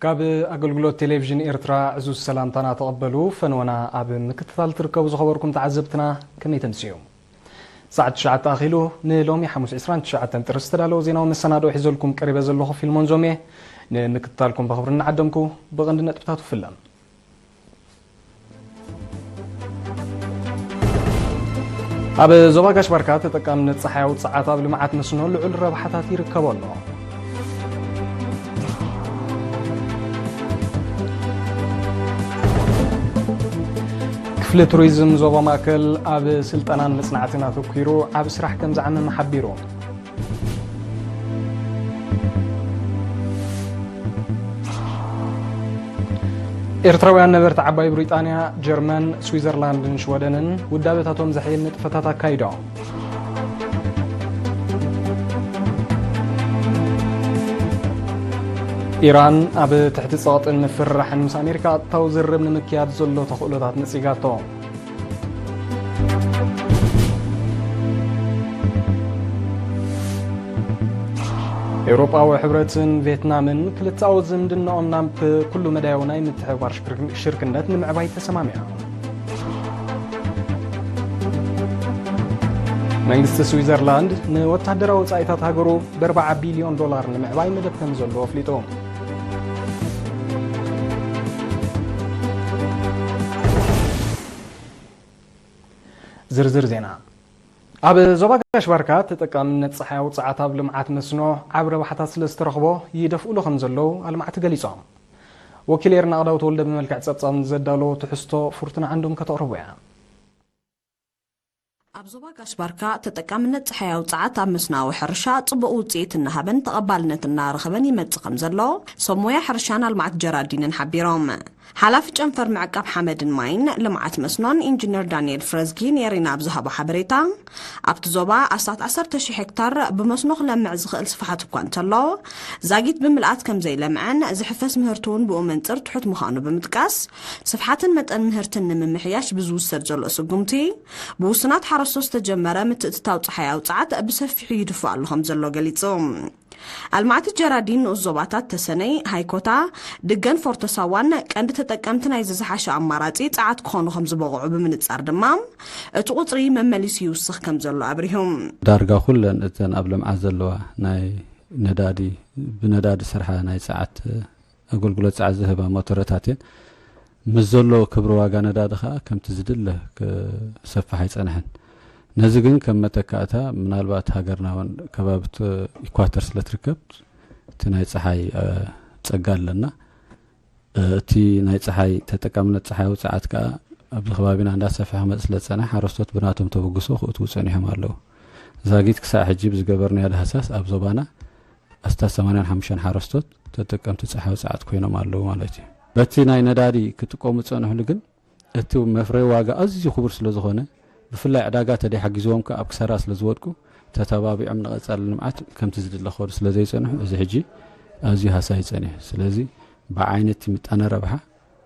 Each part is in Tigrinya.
ካብ ኣገልግሎት ቴሌቪዥን ኤርትራ ዕዙዝ ሰላምታና ተቐበሉ። ፈንወና ኣብ ምክትታል ትርከቡ ዝኸበርኩም ተዓዘብትና ከመይ ተምስዩ? ሰዓት ትሽዓተ ኣኺሉ ንሎሚ ሓሙስ ዕስራን ትሽዓተን ጥሪ ዝተዳለወ ዜናዊ መሰናድኦ ሒዘልኩም ቀሪበ ዘለኹ ፊልሞን ዞሜ። ንምክትታልኩም ብኽብሪ እናዓደምኩ ብቐንዲ ነጥብታቱ ፍለም። ኣብ ዞባ ጋሽ ባርካ ተጠቃምነት ጸሓያዊ ጸዓት ኣብ ልምዓት መስኖ ልዑል ረብሓታት ይርከቦ ኣሎ። ክፍሊ ቱሪዝም ዞባ ማእከል ኣብ ስልጠናን መጽናዕትን ኣተኲሩ ዓቢ ስራሕ ከም ዝዓመመ ሓቢሩ። ኤርትራውያን ነበርቲ ዓባይ ብሪጣንያ፣ ጀርመን፣ ስዊዘርላንድን ሽወደንን ውዳበታቶም ዘሐይል ንጥፈታት ኣካይዶም። ኢራን ኣብ ትሕቲ ጸቕጥን ምፍርራሕን ምስ ኣሜሪካ ቀጥታዊ ዝርርብ ንምክያድ ዘሎ ተኽእሎታት ነጺጋቶ። ኤውሮጳዊ ሕብረትን ቬትናምን ክልተኣዊ ዝምድናኦም ናብ ኩሉ መዳያዊ ናይ ምትሕብባር ሽርክ-፣ ሽርክነት ንምዕባይ ተሰማሚዖም። መንግስቲ ስዊዘርላንድ ንወታደራዊ ወጻኢታት ሃገሩ ብኣርባዓ ቢልዮን ዶላር ንምዕባይ መደብ ከም ዘለዎ ኣፍሊጡ። ዝርዝር ዜና። ኣብ ዞባ ጋሽ ባርካ ተጠቃምነት ጸሓያዊ ጸዓት ኣብ ልምዓት መስኖ ዓቢ ረብሓታት ስለ ዝተረኽቦ ይደፍኡሉ ከም ዘለዉ ኣልማዕቲ ገሊጾም። ወኪል ኤርና ኣቕዳው ተወልደ ብመልክዕ ጸብጻብ ንዘዳለዎ ትሕዝቶ ፍርቱና ዓንዶም ከተቕርቦ እያ። ኣብ ዞባ ጋሽ ባርካ ተጠቃምነት ጸሓያዊ ጸዓት ኣብ መስናዊ ሕርሻ ጽቡቕ ውጽኢት እናሃበን ተቐባልነት እናረኸበን ይመጽእ ከም ዘሎ ሰብ ሞያ ሕርሻን ኣልማዕቲ ጀራዲንን ሓቢሮም። ሓላፊ ጨንፈር ምዕቃብ ሓመድን ማይን ልምዓት መስኖን ኢንጂነር ዳንኤል ፍረዝጊ ንኤሪና ኣብ ዝሃቦ ሓበሬታ፣ ኣብቲ ዞባ ኣስታት ዓሰርተ ሺሕ ሄክታር ብመስኖ ክለምዕ ዝኽእል ስፍሓት እኳ እንተሎ፣ ዛጊት ብምልኣት ከም ዘይለምዐን ዝሕፈስ ምህርቲ እውን ብኡ መንጽር ትሑት ምዃኑ ብምጥቃስ፣ ስፍሓትን መጠን ምህርትን ንምምሕያሽ ብዝውሰድ ዘሎ ስጉምቲ፣ ብውሱናት ሓረስቶት ዝተጀመረ ምትእትታው ጸሓያዊ ጸዓት ብሰፊሑ ይድፋእ ኣሎ ከም ዘሎ ገሊጹ። ኣልማዕቲ ጀራዲን ንኡስ ዞባታት ተሰነይ፣ ሃይኮታ፣ ድገን ፎርቶ ሳዋን ቀንዲ ተጠቀምቲ ናይዚ ዝሓሸ ኣማራጺ ጸዓት ክኾኑ ከም ዝበቕዑ ብምንጻር ድማ፣ እቲ ቁጽሪ መመሊሱ ይውስኽ ከም ዘሎ ኣብሪሁ። ዳርጋ ኩለን እተን ኣብ ልምዓት ዘለዋ ናይ ነዳዲ፣ ብነዳዲ ዝሰርሓ ናይ ጸዓት ኣገልግሎት ጸዓት ዝህባ ሞተረታት እየን። ምስ ዘሎ ክብሪ ዋጋ ነዳዲ ከኣ ከምቲ ዝድለ ክሰፍሕ ኣይጸንሐን። ነዚ ግን ከም መተካእታ ምናልባት ሃገርና እውን ከባቢ እቲ ኢኳተር ስለ ትርከብ እቲ ናይ ጸሓይ፣ እ፣ ጸጋ ኣለና። እ፣ እቲ ናይ ጸሓይ ተጠቃምነት ጸሓያዊ ጸዓት ከኣ ኣብዚ ከባቢና እንዳሰፍሐ ክመጽእ ስለ ዝጸንሐ ሓረስቶት ብናቶም ተበግሶ ክእትዉ ጸኒሖም ኣለዉ። ዛጊት ክሳዕ ሕጂ ብዝገበርናዮ ዳህሳስ ኣብ ዞባና ኣስታት ሰማንያን ሓሙሽተን ሓረስቶት ተጠቀምቲ ጸሓያዊ ጸዓት ኮይኖም ኣለዉ ማለት እዩ። በቲ ናይ ነዳዲ ክጥቀሙ ዝጸንሕሉ ግን እቲ መፍረይ ዋጋ ኣዝዩ ክቡር ስለ ዝኾነ፣ ብፍላይ ዕዳጋ ተደይ ሓጊዝዎም ከኣ ኣብ ክሳራ ስለ ዝወድቁ፣ ተተባቢዖም ንቐጻሊ ልምዓት ከምቲ ዝድለ ክኸዱ ስለ ዘይጸንሑ፣ እዚ ሕጂ ኣዝዩ ሃሳይ ጸኒሑ። ስለዚ ብዓይነቲ ምጣነ ረብሓ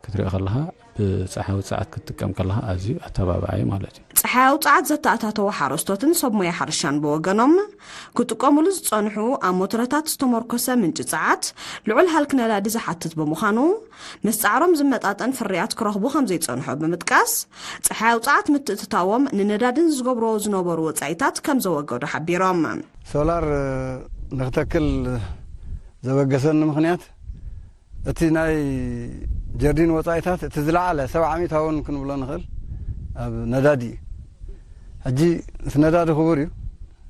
ክትሪኦ ከለኻ፣ ብጸሓያዊ ጸዓት ክትጥቀም ከለኻ ኣዝዩ ኣተባባዒ ማለት እዩ። ጸሓያዊ ጸዓት ዘተኣታተወ ሓረስቶትን ሰብ ሞያ ሕርሻን ብወገኖም፣ ክጥቀሙሉ ዝጸንሑ ኣብ ሞተረታት ዝተመርኮሰ ምንጪ ጸዓት ልዑል ሃልኪ ነዳዲ ዝሓትት ብምዃኑ፣ ምስ ጻዕሮም ዝመጣጠን ፍርያት ክረኽቡ ከም ዘይጸንሑ ብምጥቃስ፣ ጸሓያዊ ጸዓት ምትእትታዎም ንነዳድን ዝገብርዎ ዝነበሩ ወጻኢታት ከም ዘወገዶ ሓቢሮም። ሶላር ንክተክል ዘበገሰኒ ምኽንያት፣ እቲ ናይ ጀርዲን ወጻኢታት እቲ ዝለዓለ ሰብዓ ሚእታውን ክንብሎ ንኽእል ኣብ ነዳዲ እዩ። ሕጂ እቲ ነዳዲ ክቡር እዩ፣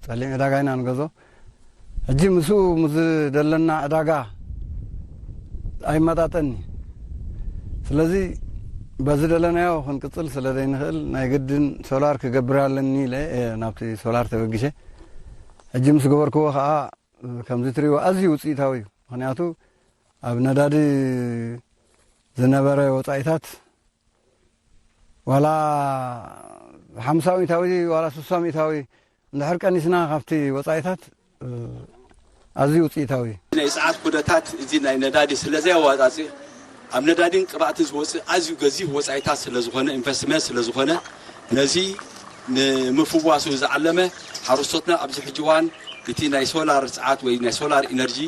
ጸሊም ዕዳጋ ኢና ንገዞ። ሕጂ ምስኡ ምስ ዘለና ዕዳጋ ኣይመጣጠኒ። ስለዚ በዚ ደለናዮ ክንቅጽል ስለ ዘይንኽእል ናይ ግድን ሶላር ክገብር ኣለኒ ኢለ እየ ናብቲ ሶላር ተበጊሸ። ሕጂ ምስ ገበርክዎ ኸኣ ከምዚ ትሪእዎ ኣዝዩ ውጽኢታዊ እዩ። ምኽንያቱ ኣብ ነዳዲ ዝነበረ ወጻኢታት ዋላ ሓምሳ ሚእታዊ ዋላ ስሳ ሚእታዊ እንድሕር ቀኒስና ካብቲ ወጻኢታት፣ እ፣ ኣዝዩ ውጽኢታዊ እዩ። ናይ ጸዓት ኩነታት እዚ ናይ ነዳዲ ስለ ዘየዋጻጽእ፣ ኣብ ነዳዲን ቅብኣትን ዝወጽእ ኣዝዩ ገዚፍ ወጻኢታት ስለ ዝኾነ፣ ኢንቨስትመንት ስለ ዝኾነ፣ ነዚ ንምፍዋሱ ዝዓለመ ሓረስቶትና ኣብዚ ሕጂ እዋን እቲ ናይ ሶላር ጸዓት ወይ ናይ ሶላር ኢነርጂ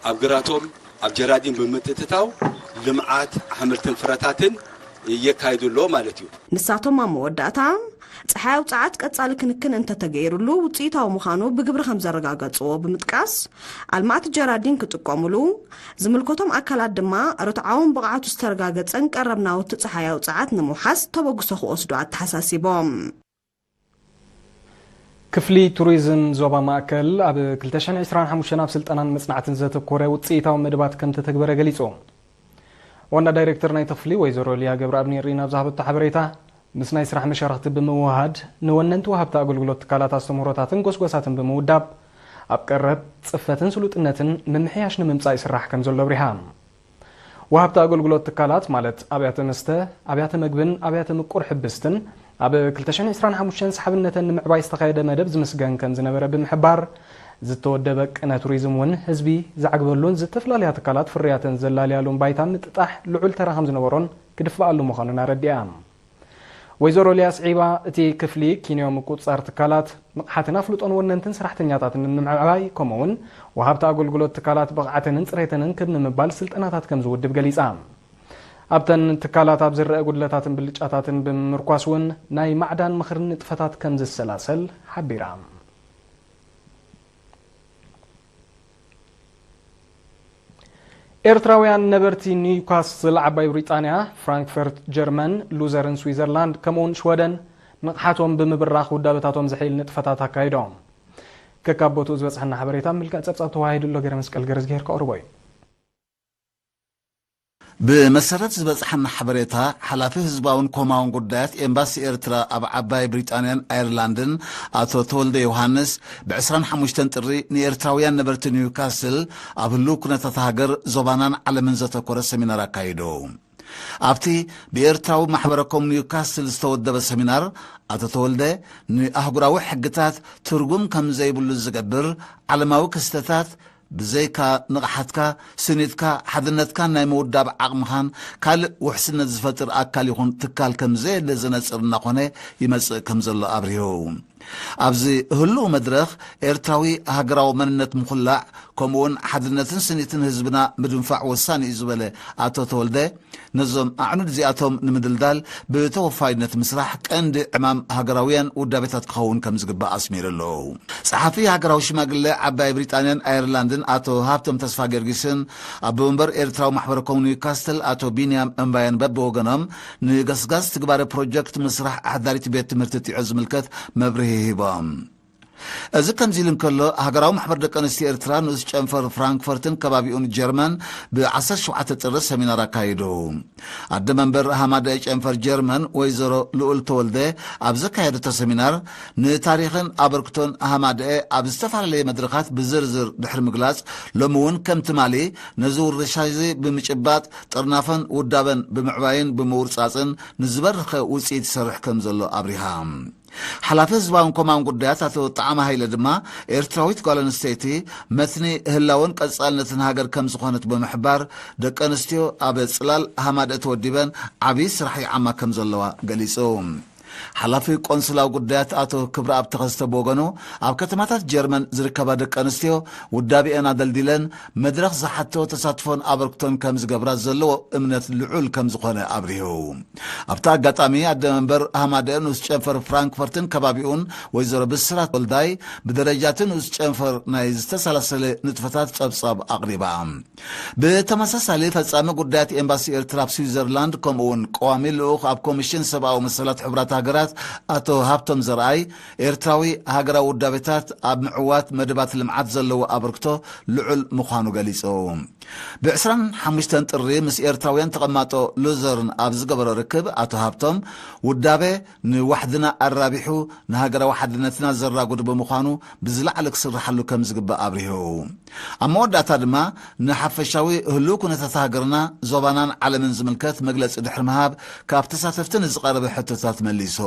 ኣብ ግራቶም ኣብ ጀራዲን ብምትእትታው ልምዓት ኣሕምልትን ፍረታትን የካይዱ ኣሎ ማለት እዩ። ንሳቶም ኣብ መወዳእታ፣ ጸሓይ ኣውጽዓት ቀጻሊ ክንክን እንተተገይሩሉ ውጽኢታዊ ምዃኑ ብግብሪ ከም ዘረጋገጽዎ ብምጥቃስ፣ ኣልማዕቲ ጀራዲን ክጥቀሙሉ፣ ዝምልከቶም ኣካላት ድማ ርትዓውን ብቕዓቱ ዝተረጋገጸን ቀረብ ናውቲ ጸሓይ ኣውጽዓት ንምውሓስ ተበግሶ ክወስዱ ኣተሓሳሲቦም። ክፍሊ ቱሪዝም ዞባ ማእከል ኣብ ክልተ ሽሕን ዕስራን ሓሙሽተን ኣብ ስልጠናን መጽናዕትን ዘተኮረ ውጽኢታዊ መደባት ከም ተተግበረ ገሊጹ። ዋና ዳይሬክተር ናይቲ ክፍሊ ወይዘሮ ሊያ ገብረኣብኔር ናብ ዝሃበቶ ሓበሬታ፣ ምስ ናይ ስራሕ መሻርኽቲ ብምውሃድ ንወነንቲ ወሃብቲ ኣገልግሎት ትካላት ኣስተምህሮታትን ጎስጓሳትን ብምውዳብ ኣብ ቀረብ ጽፈትን ስሉጥነትን ምምሕያሽ ንምምጻእ ይስራሕ ከም ዘሎ ኣብሪሃ። ወሃብቲ ኣገልግሎት ትካላት ማለት ኣብያተ መስተ፣ ኣብያተ መግብን ኣብያተ ምቁር ሕብስትን ኣብ ክልተ ሽሕን ዕስራን ሓሙሽተን ሰሓብነተን ንምዕባይ ዝተኻየደ መደብ ዝምስገን ከም ዝነበረ ብምሕባር፣ ዝተወደበ ቅነ ቱሪዝም እውን ህዝቢ ዝዓግበሉን ዝተፈላለያ ትካላት ፍርያተን ዘላልያሉን ባይታ ምጥጣሕ ልዑል ተራ ከም ዝነበሮን ክድፍኣሉ ምዃኑን ኣረዲኣ። ወይዘሮ ሊያ ስዒባ፣ እቲ ክፍሊ ኪንዮ ምቁጽጻር ትካላት ንቕሓትን ኣፍልጦን ወነንትን ሰራሕተኛታትን ንምዕባይ፣ ከምኡ'ውን ወሃብቲ ኣገልግሎት ትካላት ብቕዓተንን ጽሬተንን ክብ ንምባል ስልጠናታት ከም ዝውድብ ገሊጻ። ኣብተን ትካላት ኣብ ዝረአ ጉድለታትን ብልጫታትን ብምምርኳስ እውን ናይ ማዕዳን ምኽርን ንጥፈታት ከም ዝሰላሰል ሓቢራ። ኤርትራውያን ነበርቲ ኒውካስል ዓባይ ብሪጣንያ፣ ፍራንክፈርት ጀርመን፣ ሉዘርን ስዊዘርላንድ ከምኡውን ሽወደን ንቕሓቶም ብምብራኽ ውዳበታቶም ዘሕይል ንጥፈታት ኣካይዶም። ከካብ ቦትኡ ዝበጽሐና ሓበሬታ ምልካዕ ጸብጻብ ተዋሂዱ ኣሎ። ገረ መስቀል ገረዝግሄር ከቕርቦ እዩ። ብመሰረት ዝበጽሐና ሓበሬታ፣ ሓላፊ ህዝባውን ኮማውን ጉዳያት ኤምባሲ ኤርትራ ኣብ ዓባይ ብሪጣንያን ኣየርላንድን ኣቶ ተወልደ ዮሃንስ፣ ብ ዕስራን ሓሙሽተን ጥሪ ንኤርትራውያን ነበርቲ ኒውካስል ኣብ ህልው ኩነታት ሃገር፣ ዞባናን ዓለምን ዘተኮረ ሰሚናር ኣካይዱ። ኣብቲ ብኤርትራዊ ማሕበረ ኮም ኒውካስል ዝተወደበ ሰሚናር፣ ኣቶ ተወልደ ንኣህጉራዊ ሕግታት ትርጉም ከም ዘይብሉ ዝገብር ዓለማዊ ክስተታት፣ ብዘይካ ንቕሓትካ፣ ስኒትካ፣ ሓድነትካን ናይ ምውዳብ ዓቕምኻን ካልእ ውሕስነት ዝፈጥር ኣካል ይኹን ትካል ከም ዘየለ ዘነጽር እናኾነ ይመጽእ ከም ዘሎ ኣብሪሁ። ኣብዚ ህሉው መድረኽ ኤርትራዊ ሃገራዊ መንነት ምኹላዕ፣ ከምኡውን ሓድነትን ስኒትን ህዝብና ምድንፋዕ ወሳኒ እዩ ዝበለ ኣቶ ተወልደ፣ ነዞም ኣዕኑድ እዚኣቶም ንምድልዳል ብተወፋይነት ምስራሕ ቀንዲ ዕማም ሃገራውያን ውዳቤታት ክኸውን ከም ዝግባእ ኣስሚሩ ኣሎ። ጸሓፊ ሃገራዊ ሽማግለ ዓባይ ብሪጣንያን ኣየርላንድን ኣቶ ሃብቶም ተስፋ ጊዮርጊስን ኣቦ መንበር ኤርትራዊ ማሕበረ ኮም ኒውካስትል ኣቶ ቢንያም እምባየን በብወገኖም ንገስጋስ ትግባረ ፕሮጀክት ምስራሕ ኣሕዳሪት ቤት ትምህርቲ ቲዖ ዝምልከት መብርሂ ሂቦም። እዚ ከምዚ ኢሉ እንከሎ፣ ሃገራዊ ማሕበር ደቂ ኣንስትዮ ኤርትራ ንኡስ ጨንፈር ፍራንክፈርትን ከባቢኡን ጀርመን ብ ዓሰርተ ሸውዓተ ጥሪ ሰሚናር ኣካይዱ። ኣደ መንበር ሃማደኤ ጨንፈር ጀርመን ወይዘሮ ልኡል ተወልደ ኣብ ዘካየደቶ ሰሚናር፣ ንታሪኽን ኣበርክቶን ሃማደኤ ኣብ ዝተፈላለየ መድረኻት ብዝርዝር ድሕሪ ምግላጽ፣ ሎሚ እውን ከም ትማሊ ነዚ ውርሻ እዚ ብምጭባጥ፣ ጥርናፈን ውዳበን ብምዕባይን ብምውርጻጽን ንዝበርኸ ውጽኢት ይሰርሕ ከም ዘሎ ኣብሪሃ። ሓላፊ ህዝባውን ኮማውን ጉዳያት ኣቶ ጣዕመ ሃይለ ድማ፣ ኤርትራዊት ጓል ኣንስተይቲ መትኒ ህላወን ቀጻልነትን ሃገር ከም ዝኾነት ብምሕባር፣ ደቂ ኣንስትዮ ኣብ ጽላል ሃማደእ ተወዲበን ዓብዪ ስራሕ ይዓማ ከም ዘለዋ ገሊጹ። ሓላፊ ቆንስላዊ ጉዳያት ኣቶ ክብረኣብ ተኸስተ ብወገኑ፣ ኣብ ከተማታት ጀርመን ዝርከባ ደቂ ኣንስትዮ ውዳቤአን ኣደልዲለን መድረኽ ዝሓቶ ተሳትፎን ኣበርክቶን ከም ዝገብራ ዘለዎ እምነት ልዑል ከም ዝኾነ ኣብሪሁ። ኣብቲ ኣጋጣሚ ኣደ መንበር ሃማደኤ ንኡስ ጨንፈር ፍራንክፈርትን ከባቢኡን ወይዘሮ ብስራት ወልዳይ ብደረጃ እቲ ንኡስ ጨንፈር ናይ ዝተሰላሰለ ንጥፈታት ጸብጻብ ኣቕሪባ። ብተመሳሳሊ ፈጻሚ ጉዳያት ኤምባሲ ኤርትራ ኣብ ስዊዘርላንድ ከምኡ እውን ቀዋሚ ልኡኽ ኣብ ኮሚሽን ሰብኣዊ መሰላት ሕቡራት ሃገራት ኣቶ ሃብቶም ዘርኣይ ኤርትራዊ ሃገራዊ ውዳቤታት ኣብ ምዕዋት መደባት ልምዓት ዘለዎ ኣበርክቶ ልዑል ምዃኑ ገሊጹ። ብ ዕስራን ሓሙሽተን ጥሪ ምስ ኤርትራውያን ተቐማጦ ሉዘርን ኣብ ዝገበሮ ርክብ ኣቶ ሃብቶም ውዳቤ ንዋሕድና ኣራቢሑ ንሃገራዊ ሓድነትና ዘራጉድ ብምዃኑ ብዝለዓለ ክስርሓሉ ከም ዝግባእ ኣብሪሁ። ኣብ መወዳእታ ድማ ንሓፈሻዊ ህሉው ኩነታት ሃገርና፣ ዞባናን ዓለምን ዝምልከት መግለጺ ድሕሪ ምሃብ ካብ ተሳተፍቲ ንዝቐረበ ሕቶታት መሊሱ።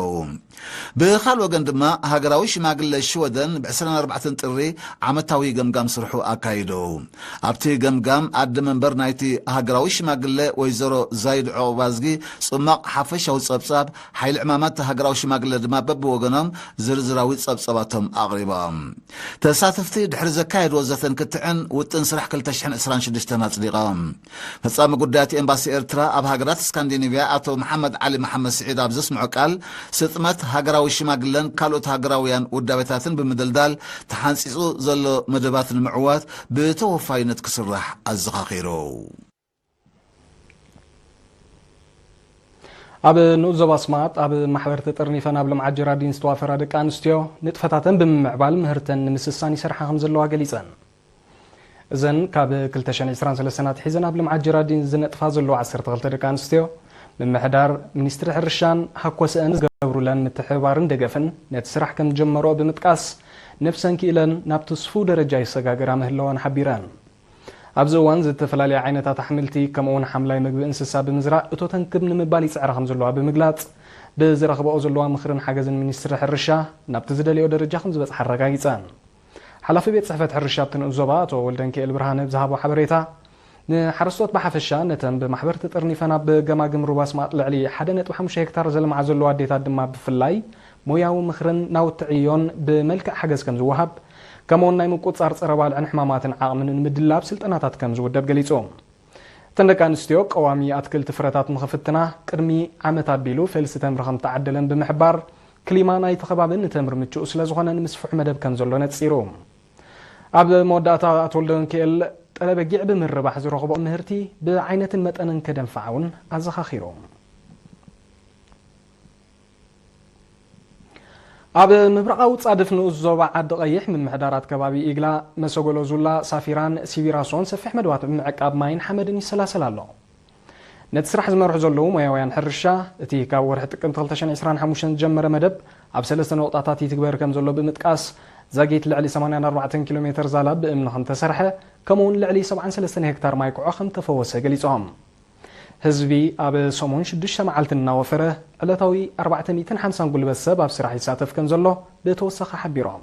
ብኻልእ ወገን ድማ ሃገራዊ ሽማግለ ሽወደን ብ ዕስራን ኣርባዕተን ጥሪ ዓመታዊ ገምጋም ስርሑ ኣካይዱ። ኣብቲ ገምጋም ኣደ መንበር ናይቲ ሃገራዊ ሽማግለ ወይዘሮ ዛይድ ዑቕባዝጊ ጽማቕ ሓፈሻዊ ጸብጻብ፣ ሓይሊ ዕማማት ሃገራዊ ሽማግለ ድማ በብወገኖም ዝርዝራዊ ጸብጻባቶም ኣቕሪቦም። ተሳተፍቲ ድሕሪ ዘካየድዎ ዘተን ክትዕን ውጥን ስራሕ ክልተ ሽሕን ዕስራን ሽዱሽተን ኣጽዲቖም። ፈጻሚ ጉዳያት ኤምባሲ ኤርትራ ኣብ ሃገራት ስካንዲኔቭያ ኣቶ መሓመድ ዓሊ መሓመድ ስዒድ ኣብ ዘስምዖ ቃል፣ ስጥመት ሃገራዊ ሽማግለን ካልኦት ሃገራውያን ውዳቤታትን ብምድልዳል ተሓንጺጹ ዘሎ መደባት ንምዕዋት ብተወፋይነት ክስራሕ ኣዘኻኺሩ። ኣብ ንኡስ ዞባ ስማጥ ኣብ ማሕበር ተጠርኒፈን ኣብ ልምዓት ጀራዲን ዝተዋፈራ ደቂ ኣንስትዮ ንጥፈታተን ብምምዕባል ምህርተን ንምስሳን ይሰርሓ ከም ዘለዋ ገሊጸን። እዘን ካብ ክልተ ሽሕን ዕስራን ሰለስተን ኣትሒዘን ኣብ ልምዓት ጀራዲን ዝነጥፋ ዘለዋ ዓሰርተ ክልተ ደቂ ኣንስትዮ፣ ምምሕዳር፣ ሚኒስትሪ ሕርሻን ሃኮሰአን ዝገብሩለን ምትሕብባርን ደገፍን ነቲ ስራሕ ከም ዝጀመርኦ ብምጥቃስ፣ ነብሰን ክኢለን ናብቲ ስፉው ደረጃ ይሰጋገራ ምህለወን ሓቢረን። ኣብዚ እዋን ዝተፈላለያ ዓይነታት ኣሕምልቲ ከምኡ'ውን ሓምላይ ምግቢ እንስሳ ብምዝራእ እቶተን ክብ ንምባል ይጽዕራ ከም ዘለዋ ብምግላጽ፣ ብዝረኽበኦ ዘለዋ ምኽርን ሓገዝን ሚኒስትሪ ሕርሻ ናብቲ ዝደልዮ ደረጃ ከም ዝበጽሓ ኣረጋጊጸን። ሓላፊ ቤት ጽሕፈት ሕርሻ ኣብቲ ንኡስ ዞባ ኣቶ ወልደንኪኤል ብርሃነ ብዝሃቦ ሓበሬታ፣ ንሓረስቶት ብሓፈሻ ነተን ብማሕበር ተጠርኒፈን ኣብ ገማግም ሩባ ስማጥ ልዕሊ ሓደ ነጥቢ ሓሙሽተ ሄክታር ዘልምዓ ዘለዋ ኣዴታት ድማ ብፍላይ ሞያዊ ምኽርን ናውቲ ዕዮን ብመልክዕ ሓገዝ ከም ዝወሃብ፣ ከምኡውን ናይ ምቁጽጻር ጸረ ባልዕን ሕማማትን ዓቕሚ ንምድላብ ስልጠናታት ከም ዝውደብ ገሊጹ። እተን ደቂ ኣንስትዮ ቀዋሚ ኣትክልቲ ፍረታት ንኽፍትና ቅድሚ ዓመት ኣቢሉ ፈልሲ ተምሪ ከም ዝተዓደለን ብምሕባር፣ ክሊማ ናይቲ ከባቢ ንተምሪ ምቹእ ስለ ዝኾነ ንምስፍሑ መደብ ከም ዘሎ ነጺሩ። ኣብ መወዳእታ ኣቶ ወልደንኪኤል፣ ጠለበጊዕ ብምርባሕ ዝረኽቦ ምህርቲ ብዓይነትን መጠንን ከደንፍዓ እውን ኣዘኻኺሩ። ኣብ ምብራቓዊ ጻድፍ ንኡስ ዞባ ዓዲ ቀይሕ ምምሕዳራት ከባቢ ኢግላ፣ መሰጎሎ ዙላ፣ ሳፊራን ሲቢራሶን ሰፊሕ መደባት ብምዕቃብ ማይን ሓመድን ይሰላሰል ኣሎ። ነቲ ስራሕ ዝመርሑ ዘለዉ ሞያውያን ሕርሻ፣ እቲ ካብ ወርሒ ጥቅምቲ ክልተ ሽሕን ዕስራን ሓሙሽተን ዝጀመረ መደብ ኣብ ሰለስተ ነቑጣታት ይትግበር ከም ዘሎ ብምጥቃስ፣ ዛጊት ልዕሊ ሰማንያን ኣርባዕተን ኪሎ ሜተር ዛላ ብእምኒ ከም ተሰርሐ፣ ከምኡውን ልዕሊ ሰብዓን ሰለስተን ሄክታር ማይ ኩዖ ከም ተፈወሰ ገሊጾም። ህዝቢ ኣብ ሰሙን ሽዱሽተ መዓልቲ እናወፈረ፣ ዕለታዊ ኣርባዕተ ሚእትን ሓምሳን ጉልበት ሰብ ኣብ ስራሕ ይሳተፍ ከም ዘሎ ብተወሳኺ ሓቢሮም።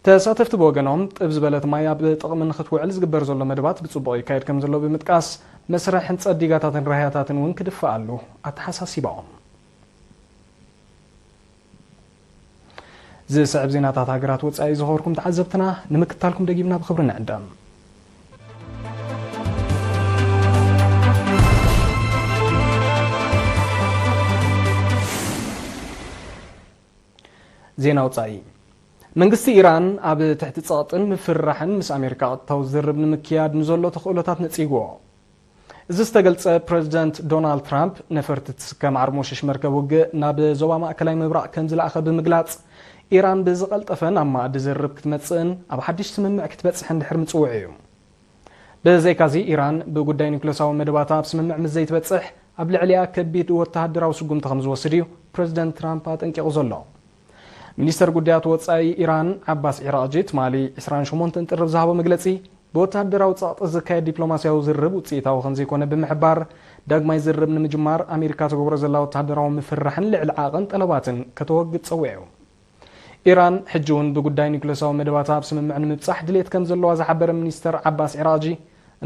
ተሳተፍቲ ብወገኖም፣ ጥብ ዝበለት ማይ ኣብ ጥቕሚ ንክትውዕል ዝግበር ዘሎ መደባት ብጽቡቕ ይካየድ ከም ዘሎ ብምጥቃስ፣ መስርሕ ህንጸት ዲጋታትን ራህያታትን እውን ክድፈኣሉ ኣተሓሳሲቦም። ዝስዕብ ዜናታት ሃገራት ወጻኢ ዝኸበርኩም ተዓዘብትና፣ ንምክታልኩም ደጊምና ብኽብሪ ንዕደም። ዜና ወጻኢ። መንግስቲ ኢራን ኣብ ትሕቲ ጸቕጥን ምፍርራሕን ምስ ኣሜሪካ ቀጥታዊ ዝርርብ ንምክያድ ንዘሎ ተኽእሎታት ነጺግዎ። እዚ ዝተገልጸ ፕረዚደንት ዶናልድ ትራምፕ ነፈርቲ ትስከም ዓርሞሽሽ መርከብ ውግእ ናብ ዞባ ማእከላይ ምብራቕ ከም ዝለኣኸ ብምግላጽ፣ ኢራን ብዝቐልጠፈ ናብ መኣዲ ዝርርብ ክትመጽእን ኣብ ሓድሽ ስምምዕ ክትበጽሕን ድሕሪ ምጽውዑ እዩ። ብዘይካዚ፣ ኢራን ብጉዳይ ኒኩለሳዊ መደባታ ኣብ ስምምዕ ምስ ዘይትበጽሕ፣ ኣብ ልዕሊኣ ከቢድ ወተሃደራዊ ስጉምቲ ከም ዝወስድ እዩ ፕረዚደንት ትራምፕ ኣጠንቂቑ ዘሎ። ሚኒስተር ጉዳያት ወጻኢ ኢራን ዓባስ ዒራቕጂ ትማሊ ዕስራን ሸሞንተን ጥሪ ዝሃቦ መግለጺ፣ ብወተሃደራዊ ጸቕጢ ዝካየድ ዲፕሎማስያዊ ዝርርብ ውጽኢታዊ ከም ዘይኮነ ብምሕባር፣ ዳግማይ ዝርርብ ንምጅማር ኣሜሪካ ትገብሮ ዘላ ወተሃደራዊ ምፍርራሕን ልዕሊ ዓቐን ጠለባትን ከተወግድ ጸዊዑ። ኢራን ሕጂ እውን ብጉዳይ ኒኩለሳዊ መደባታ ኣብ ስምምዕ ንምብጻሕ ድሌት ከም ዘለዋ ዝሓበረ ሚኒስተር ዓባስ ዒራቕጂ፣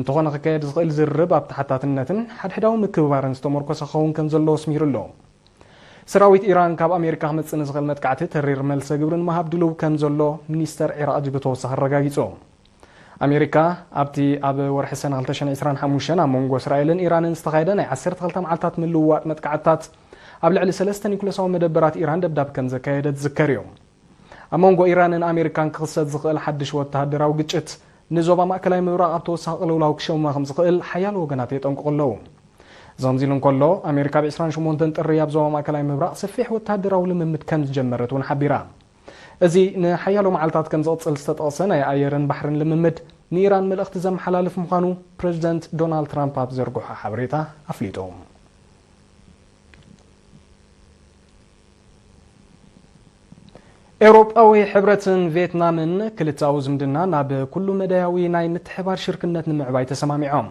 እንተኾነ ክካየድ ዝኽእል ዝርርብ ኣብ ተሓታትነትን ሓድሕዳዊ ምክብባርን ዝተመርኮሰ ክኸውን ከም ዘለዎ ኣስሚሩ ኣሎ። ሰራዊት ኢራን ካብ ኣሜሪካ ክመጽእ ንዝኽእል መጥቃዕቲ ተሪር መልሰ ግብሪ ንምሃብ ድሉው ከም ዘሎ ሚኒስተር ዒራቕጂ ብተወሳኺ ኣረጋጊጹ። ኣሜሪካ ኣብቲ ኣብ ወርሒ ሰነ ክልተ ሽሕን ዕስራን ሓሙሽተን ኣብ መንጎ እስራኤልን ኢራንን ዝተኻየደ ናይ ዓሰርተ ክልተ መዓልታት ምልውዋጥ መጥቃዕትታት ኣብ ልዕሊ ሰለስተ ኒኩለሳዊ መደበራት ኢራን ደብዳብ ከም ዘካየደት ዝዝከር እዩ። ኣብ መንጎ ኢራንን ኣሜሪካን ክኽሰት ዝኽእል ሓድሽ ወተሃደራዊ ግጭት ንዞባ ማእከላይ ምብራቕ ኣብ ተወሳኺ ቅልውላው ክሸመ ከም ዝኽእል ሓያሎ ወገናት የጠንቅቑ ኣለዉ። እዚ ከምዚ ኢሉ እንከሎ፣ ኣሜሪካ ኣብ ዕስራን ሸሞንተን ጥሪ ኣብ ዞባ ማእከላይ ምብራቕ ሰፊሕ ወተሃደራዊ ልምምድ ከም ዝጀመረት እውን ሓቢራ። እዚ ንሓያሎ መዓልታት ከም ዝቕጽል ዝተጠቕሰ ናይ ኣየርን ባሕርን ልምምድ፣ ንኢራን መልእኽቲ ዘመሓላልፍ ምዃኑ ፕረዚደንት ዶናልድ ትራምፕ ኣብ ዘርግሖ ሓበሬታ ኣፍሊጡ። ኤውሮጳዊ ሕብረትን ቬትናምን ክልተኣዊ ዝምድና ናብ ኩሉ መዳያዊ ናይ ምትሕባር ሽርክነት ንምዕባይ ተሰማሚዖም።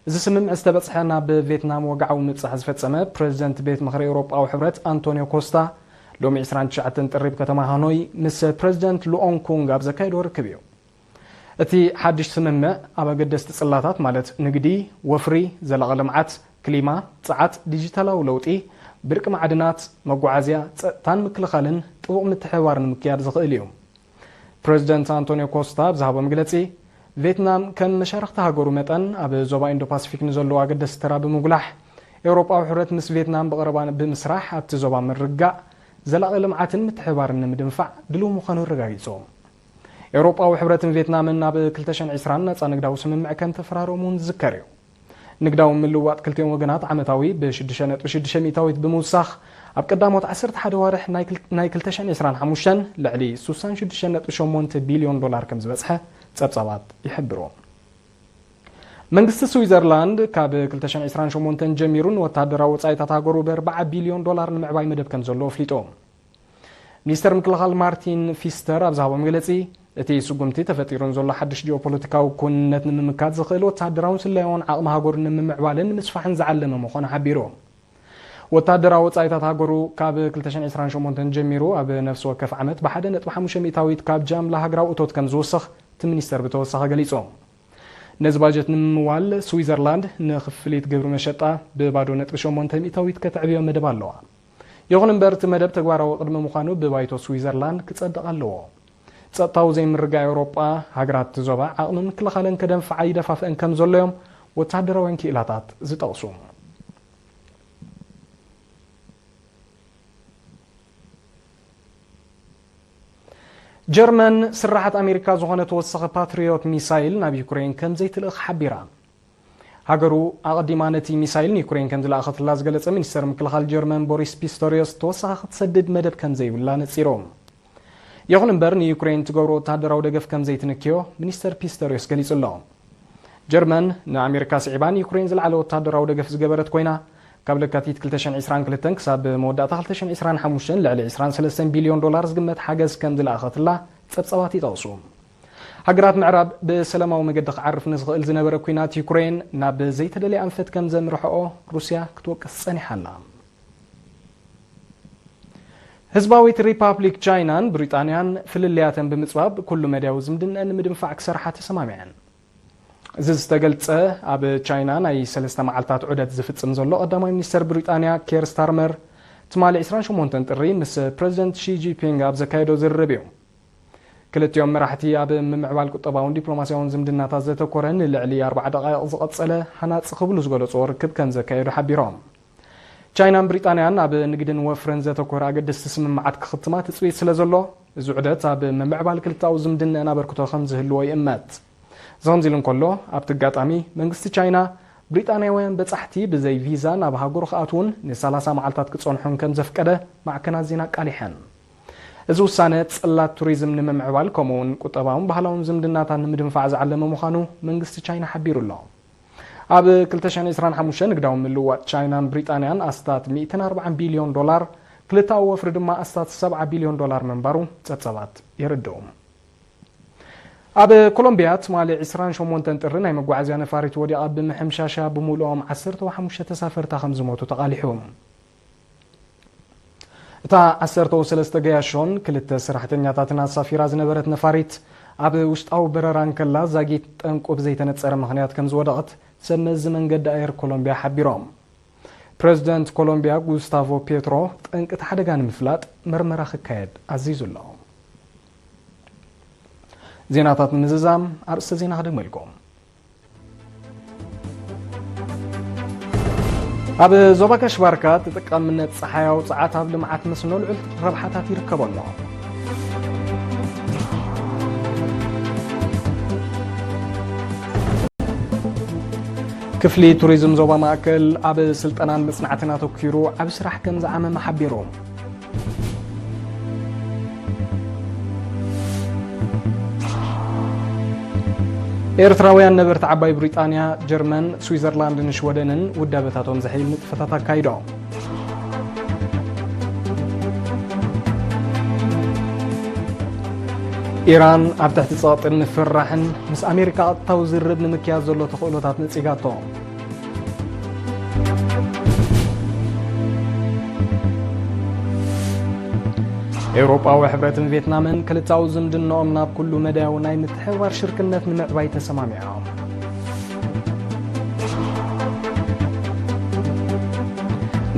እዚ ስምምዕ ዝተበጽሐ ናብ ቬትናም ወግዓዊ ምብጻሕ ዝፈጸመ ፕረዚደንት ቤት ምኽሪ ኤውሮጳዊ ሕብረት ኣንቶኒዮ ኮስታ፣ ሎሚ ዕስራን ትሽዓተን ጥሪ ብከተማ ሃኖይ ምስ ፕረዚደንት ሉኦን ኩንግ ኣብ ዘካየዶ ርክብ እዩ። እቲ ሓድሽ ስምምዕ ኣብ ኣገደስቲ ጽላታት ማለት ንግዲ፣ ወፍሪ፣ ዘላቒ ልምዓት፣ ክሊማ፣ ጸዓት፣ ዲጂታላዊ ለውጢ፣ ብርቂ ማዕድናት፣ መጓዓዝያ፣ ጸጥታን ምክልኻልን ጥቡቕ ምትሕብባር ንምክያድ ዝኽእል እዩ። ፕረዚደንት ኣንቶኒዮ ኮስታ ኣብ ዝሃቦ መግለጺ፣ ቬትናም ከም መሻርኽቲ ሃገሩ መጠን ኣብ ዞባ ኢንዶ ፓሲፊክ ንዘለዎ ኣገደስቲ ተራ ብምጉላሕ፣ ኤውሮጳዊ ሕብረት ምስ ቬትናም ብቐረባ ብምስራሕ ኣብቲ ዞባ ምርግጋእ፣ ዘላቒ ልምዓትን ምትሕብባርን ንምድንፋዕ ድሉው ምዃኑ ኣረጋጊጹ። ኤውሮጳዊ ሕብረትን ቬትናምን ኣብ ክልተ ሽሕን ዕስራን ናጻ ንግዳዊ ስምምዕ ከም ተፈራረሙ እውን ዝዝከር እዩ። ንግዳዊ ምልውዋጥ ክልቲኦም ወገናት ዓመታዊ ብ ሽዱሽተ ነጥቢ ሽዱሽተ ሚእታዊት ብምውሳኽ፣ ኣብ ቀዳሞት ዓሰርተ ሓደ ኣዋርሕ ናይ ክል-፣ ናይ ክልተ ሽሕን ዕስራን ሓሙሽተን ልዕሊ ስሳን ሽዱሽተ ነጥቢ ሸሞንተ ቢልዮን ዶላር ከም ዝበጽሐ ጸብጻባት ይሕብሩ። መንግስቲ ስዊዘርላንድ ካብ ክልተ ሽሕን ዕስራን ሸሞንተን ጀሚሩ ንወተሃደራዊ ወጻኢታት ሃገሩ ብ ኣርባዓ ቢልዮን ዶላር ንምዕባይ መደብ ከም ዘለዎ ኣፍሊጡ። ሚኒስተር ምክልኻል ማርቲን ፊስተር ኣብ ዝሃቦ መግለጺ፣ እቲ ስጉምቲ ተፈጢሩ ንዘሎ ሓድሽ ጂኦፖለቲካዊ ክውንነት ንምምካት ዝኽእል ወተሃደራውን ስለያውን ዓቕሚ ሃገሩ ንምምዕባልን ንምስፋሕን ዝዓለመ ምዃኑ ሓቢሩ። ወተሃደራዊ ወጻኢታት ሃገሩ ካብ ክልተ ሽሕን ዕስራን ሸሞንተን ጀሚሩ ኣብ ነፍሲ ወከፍ ዓመት ብ ሓደ ነጥቢ ሓሙሽተ ሚእታዊት ካብ ጃምላ ሃገራዊ እቶት ከም ዝውስኽ እቲ ሚኒስተር ብተወሳኺ ገሊጹ። ነዚ ባጀት ንምምዋል ስዊዘርላንድ ንክፍሊት ግብሪ መሸጣ ብባዶ ነጥቢ ሸሞንተ ሚእታዊት ከተዕብዮ መደብ ኣለዋ። ይኹን እምበር፣ እቲ መደብ ተግባራዊ ቅድሚ ምዃኑ ብባይቶ ስዊዘርላንድ ክጸድቕ ኣለዎ። ጸጥታዊ ዘይምርግጋእ ኤውሮጳ፣ ሃገራት እቲ ዞባ ዓቕሚ ምክልኻለን ከደንፍዓ ይደፋፍአን ከም ዘሎ እዮም ወተሃደራውያን ክኢላታት ዝጠቕሱ። ጀርመን ስራሓት ኣሜሪካ ዝኾነ ተወሳኺ ፓትሪዮት ሚሳይል ናብ ዩክሬን ከም ዘይትልእኽ ሓቢራ። ሃገሩ ኣቐዲማ ነቲ ሚሳይል ንዩክሬን ከም ዝለኣኸትላ ዝገለጸ ሚኒስተር ምክልኻል ጀርመን ቦሪስ ፒስቶሪዮስ፣ ተወሳኺ ክትሰድድ መደብ ከም ዘይብላ ነጺሩ። ይኹን እምበር፣ ንዩክሬን ትገብሮ ወተሃደራዊ ደገፍ ከም ዘይትንክዮ ሚኒስተር ፒስቶሪዮስ ገሊጹ ኣሎ። ጀርመን ንኣሜሪካ ስዒባ ንዩክሬን ዝለዓለ ወተሃደራዊ ደገፍ ዝገበረት ኮይና፣ ካብ ለካቲት ክልተ ሽሕን ዕስራን ክልተን ክሳብ መወዳእታ ክልተ ሽሕን ዕስራን ሓሙሽተን ልዕሊ ዕስራን ሰለስተን ቢልዮን ዶላር ዝግመት ሓገዝ ከም ዝለኣኸትላ ጸብጻባት ይጠቕሱ። ሃገራት ምዕራብ ብሰላማዊ መገዲ ክዓርፍ ንዝኽእል ዝነበረ ኲናት ዩክሬን ናብ ዘይተደልየ ኣንፈት ከም ዘምርሕኦ ሩስያ ክትወቅስ ጸኒሓ ኣላ። ህዝባዊት ሪፓብሊክ ቻይናን ብሪጣንያን ፍልልያተን ብምጽባብ ኩሉ መድያዊ ዝምድነአን ንምድንፋዕ ክሰርሓ ተሰማሚዐን። እዚ ዝተገልጸ ኣብ ቻይና ናይ ሰለስተ መዓልታት ዑደት ዝፍጽም ዘሎ ቀዳማይ ሚኒስተር ብሪጣንያ ኬር ስታርመር ትማሊ ዕስራን ሸሞንተን ጥሪ ምስ ፕረዚደንት ሺ ጂንፒንግ ኣብ ዘካየዶ ዝርርብ እዩ። ክልቲኦም መራሕቲ ኣብ ምምዕባል ቁጠባውን ዲፕሎማስያውን ዝምድናታት ዘተኮረ ንልዕሊ ኣርባዓ ደቓይቕ ዝቐጸለ ሃናጺ ክብሉ ዝገለጽዎ ርክብ ከም ዘካየዱ ሓቢሮም። ቻይናን ብሪጣንያን ኣብ ንግድን ወፍርን ዘተኮረ ኣገደስቲ ስምምዓት ክኽትማ ትጽቢት ስለ ዘሎ፣ እዚ ዑደት ኣብ ምምዕባል ክልተኣዊ ዝምድነአን ኣበርክቶ ከም ዝህልዎ ይእመት። እዚ ከምዚ ኢሉ እንከሎ፣ ኣብቲ ኣጋጣሚ መንግስቲ ቻይና ብሪጣንያውያን በጻሕቲ ብዘይ ቪዛ ናብ ሃገሩ ክኣትዉን ንሰላሳ መዓልታት ክጸንሑን ከም ዘፍቀደ ማዕከናት ዜና ኣቃሊሐን። እዚ ውሳነ ጽላት ቱሪዝም ንምምዕባል ከምኡውን ቁጠባውን ባህላውን ዝምድናታት ንምድንፋዕ ዝዓለመ ምዃኑ መንግስቲ ቻይና ሓቢሩ ኣሎ። ኣብ ክልተ ሽሕን ዕስራን ሓሙሽተን ንግዳዊ ምልውዋጥ ቻይናን ብሪጣንያን ኣስታት ሚእትን ኣርባዓን ቢልዮን ዶላር፣ ክልተኣዊ ወፍሪ ድማ ኣስታት ሰብዓ ቢልዮን ዶላር ምንባሩ ጸብጻባት የረድኡ። ኣብ ኮሎምቢያ ትማሊ ዕስራን ሸሞንተን ጥሪ ናይ መጓዓዝያ ነፋሪት ወዲቓ ብምሕምሻሻ ብምሉኦም ዓሰርተ ሓሙሽተ ተሳፈርታ ከም ዝሞቱ ተቓሊሑ። እታ ዓሰርተ ሰለስተ ገያሾን ክልተ ሰራሕተኛታትን ኣሳፊራ ዝነበረት ነፋሪት ኣብ ውሽጣዊ በረራ እንከላ ዛጊት ጠንቁ ብዘይተነጸረ ምኽንያት ከም ዝወደቐት ሰብ መዚ መንገዲ ኣየር ኮሎምቢያ ሓቢሮም። ፕረዚደንት ኮሎምቢያ ጉስታቮ ፔትሮ ጠንቂ እቲ ሓደጋ ንምፍላጥ መርመራ ክካየድ ኣዚዙ ኣሎ። ዜናታት ንምዝዛም ኣርእስተ ዜና ክደግመልኩም። ኣብ ዞባ ጋሽ ባርካ ተጠቃምነት ጸሓያዊ ጸዓት ኣብ ልምዓት መስኖ ልዑል ረብሓታት ይርከቦ ኣሎ። ክፍሊ ቱሪዝም ዞባ ማእከል ኣብ ስልጠናን መጽናዕትን ኣተኲሩ ዓቢ ስራሕ ከም ዝዓመመ ሓቢሩ። ኤርትራውያን ነበርቲ ዓባይ ብሪጣንያ፣ ጀርመን፣ ስዊዘርላንድን ሽወደንን ውዳበታቶም ዘሕይል ንጥፈታት ኣካይዶም። ኢራን ኣብ ትሕቲ ጸቕጥን ምፍርራሕን ምስ ኣሜሪካ ቀጥታዊ ዝርርብ ንምክያድ ዘሎ ተኽእሎታት ነጺጋቶ። ኤውሮጳዊ ሕብረትን ቪየትናምን ክልታዊ ዝምድናኦም ናብ ኩሉ መዳያዊ ናይ ምትሕብባር ሽርክነት ንምዕባይ ተሰማሚዖም።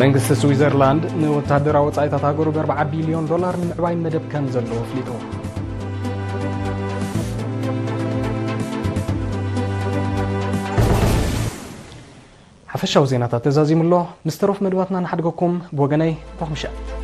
መንግስቲ ስዊዘርላንድ ንወታደራዊ ወጻኢታት ሃገሩ ብ ኣርባዓ ቢልዮን ዶላር ንምዕባይ መደብ ከም ዘለዎ ኣፍሊጡ። ሓፈሻዊ ዜናታት ተዛዚሙ ኣሎ። ምስ ተረፉ መደባትና ንሓድገኩም። ብወገነይ፣ ቡሩኽ ምሸት።